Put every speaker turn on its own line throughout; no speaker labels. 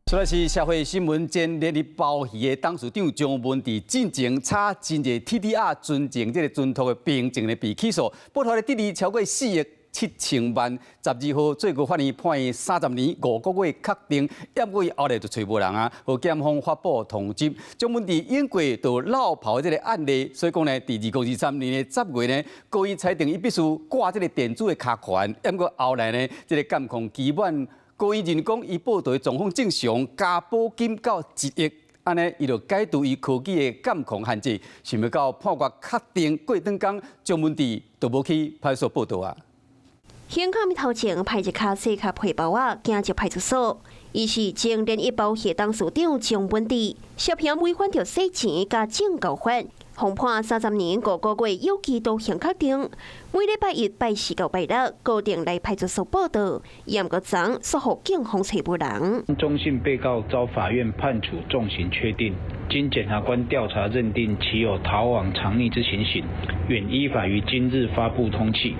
這是社會新聞，前聯一鮑魚的董事長張文智進前炒真濟 TDR 存證這个存託的憑證呢被起訴，報酬的得利超過4億7千萬。12號最高法院判伊30年5個月確定，毋過後來就揣無人啊，予檢方發布通緝。張文智用過就漏跑這个案例，所以講呢，佇2023年的10月呢，高院裁定伊必須掛這个電子的跤環，毋過後來呢，這个監控期滿。高院認講，伊報道的狀況正常，加保金到1億，按呢伊就解除伊科技的監控限制。想袂到判決確定過轉工，張文智都無去派出所報到啊。
香港頭前排一跤細跤皮包仔，行入派出所。伊是前聯一鮑魚董事長張文智，涉嫌違反著洗錢佮證交法，予判30年5個月有期徒刑確定。每禮拜一、拜四到拜六，固定來派出所報到，毋過昨煞予警方揣無人。
鍾姓被告遭法院判處重刑確定，經檢察官調查認定其有逃亡藏匿之情形，願依法於今日發布通緝。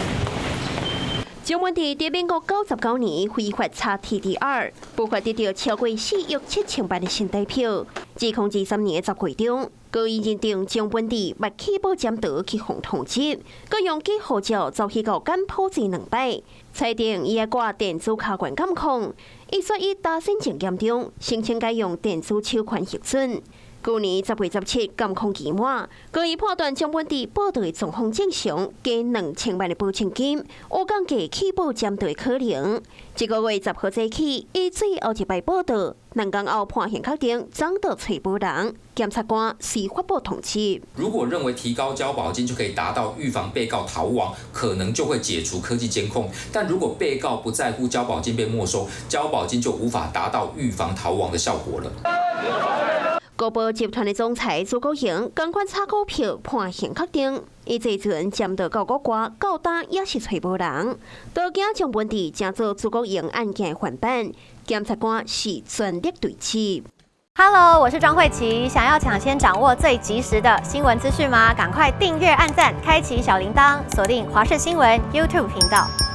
張文智佇民國99年非法炒 TDR，不法得著超過4億7千萬的新台票。2023年10月中，高院認定張文智捌棄保潛逃去予通緝，閣用假護照走去到柬埔寨兩擺，裁定伊愛掛電子跤環監控。伊說伊單身證嚴重，申請改用電子手環核准。舊年10月17監控期滿，高院判斷張文智報道的狀況正常，加2000萬的保證金，有降低棄保潛逃的可能。這個月10號早起，伊最後一擺報到，兩工後判刑確定，昨就揣無人，檢察官隨發布通緝。
如果認為提高交保金就可以達到預防被告逃亡，可能就會解除科技監控。但如果被告不在乎交保金被沒收，交保金就無法達到預防逃亡的效果了。
高寶集團的總裁朱國榮，仝款炒股票判刑確定，伊這陣潛逃到國外，到今也是揣無人。都驚張文智成做朱國榮案件的範本，檢察官是全力對峙。
Hello，我是莊慧琪，想要搶先掌握最及時的新聞資訊嗎？趕快訂閱、按讚、開啟小鈴鐺，鎖定華視新聞 YouTube 頻道。